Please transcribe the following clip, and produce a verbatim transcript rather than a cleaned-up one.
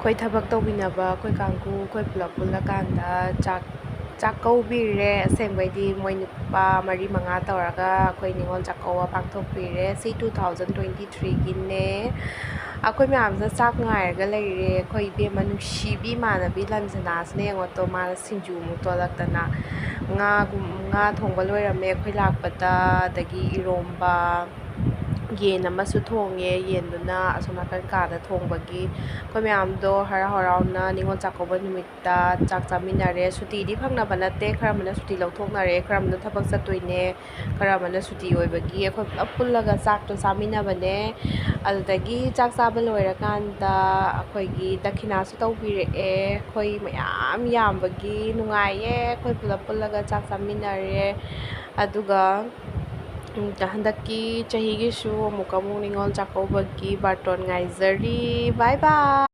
ꯑꯩꯈꯣꯏ ꯊꯕꯛ ꯇꯧꯃꯤꯟꯅꯕ ꯑꯩꯈꯣꯏ ꯀꯥꯡꯕꯨ ꯑꯩꯈꯣꯏ ꯄꯨꯂꯞ ꯄꯨꯜꯂꯀꯥꯟꯗ ꯆꯥꯛ ꯆꯥꯛꯀꯧꯕꯤꯔꯦ꯫ ꯑꯁꯦꯡꯕꯩꯗꯤ ꯃꯣꯏ ꯅꯨꯄꯥ ꯃꯔꯤ ꯃꯉꯥ ꯇꯧꯔꯒ ꯑꯩꯈꯣꯏ ꯅꯤꯉꯣꯜ ꯆꯥꯛꯀꯧꯕ ꯄꯥꯡꯊꯣꯛꯄꯤꯔꯦ꯫ ꯁꯤ two thousand twenty three ꯒꯤꯅꯦ꯫ ꯑꯩꯈꯣꯏ ꯃꯌꯥꯝꯁꯤꯅ ꯆꯥꯛ ꯉꯥꯏꯔꯒ ꯂꯩꯔꯦ꯫ ꯑꯩꯈꯣꯏ ꯏꯕꯦꯝꯃ ꯅꯨꯡꯁꯤꯕꯤ ꯏꯃꯥꯟꯅꯕꯤ ꯂꯟꯖꯅꯥꯁꯤꯅ ꯌꯦꯡꯉꯣ ꯇꯣ, ꯃꯥꯅ ꯁꯤꯡꯖꯨ ꯑꯃꯨꯛ ꯇꯣꯜꯂꯛꯇꯅ ꯉꯥꯒꯨꯝ ꯉꯥ ꯊꯣꯡꯕ ꯂꯣꯏꯔꯝꯃꯦ ꯑꯩꯈꯣꯏ ꯂꯥꯛꯄꯗ꯫ ꯑꯗꯒꯤ ꯏꯔꯣꯝꯕ, ꯌꯦꯟ ꯑꯃꯁꯨ ꯊꯣꯡꯉꯦ꯫ ꯌꯦꯟꯗꯨꯅ ꯑꯁꯣꯝ ꯅꯥꯀꯟ ꯀꯥꯗ ꯊꯣꯡꯕꯒꯤ꯫ ꯑꯩꯈꯣꯏ ꯃꯌꯥꯝꯗꯣ ꯍꯔꯥꯎ ꯍꯔꯥꯎꯅ ꯅꯤꯉꯣꯜ ꯆꯥꯛꯀꯧꯕ ꯅꯨꯃꯤꯠꯇ ꯆꯥꯛ ꯆꯥꯃꯤꯟꯅꯔꯦ꯫ ꯁꯨꯇꯤꯗꯤ ꯐꯪꯅꯕ ꯅꯠꯇꯦ, ꯈꯔ ꯑꯃꯅ ꯁꯨꯇꯤ ꯂꯧꯊꯣꯛꯅꯔꯦ, ꯈꯔ ꯑꯃꯅ ꯊꯕꯛ ꯆꯠꯇꯣꯏꯅꯦ, ꯈꯔ ꯑꯃꯅ ꯁꯨꯇꯤ ꯑꯣꯏꯕꯒꯤ ꯑꯩꯈꯣꯏ ꯄꯨꯂꯞ ꯄꯨꯜꯂꯒ ꯆꯥꯛꯇꯣ ꯆꯥꯃꯤꯟꯅꯕꯅꯦ꯫ ꯑꯗꯨꯗꯒꯤ ꯆꯥꯛ ꯆꯥꯕ ꯂꯣꯏꯔꯀꯥꯟꯗ ꯑꯩꯈꯣꯏꯒꯤ ꯗꯈꯤꯅꯥꯁꯨ ꯇꯧꯕꯤꯔꯛꯑꯦ꯫ ꯑꯩꯈꯣꯏ ꯃꯌꯥꯝ ꯌꯥꯝꯕꯒꯤ ꯅꯨꯡꯉꯥꯏꯌꯦ ꯑꯩꯈꯣꯏ ꯄꯨꯂꯞ ꯄꯨꯜꯂꯒ ꯆꯥꯛ ꯆꯥꯃꯤꯟꯅꯔꯦ꯫ ꯑꯗꯨꯒ ꯎꯝ, ꯍꯟꯗꯛꯀꯤ ꯆꯍꯤꯒꯤꯁꯨ ꯑꯃꯨꯛꯀ ꯑꯃꯨꯛ ꯅꯤꯉꯣꯜ ꯆꯥꯛꯀꯧꯕꯒꯤ ꯕꯥꯔꯇꯣꯟ ꯉꯥꯏꯖꯔꯤ꯫ Bye bye꯫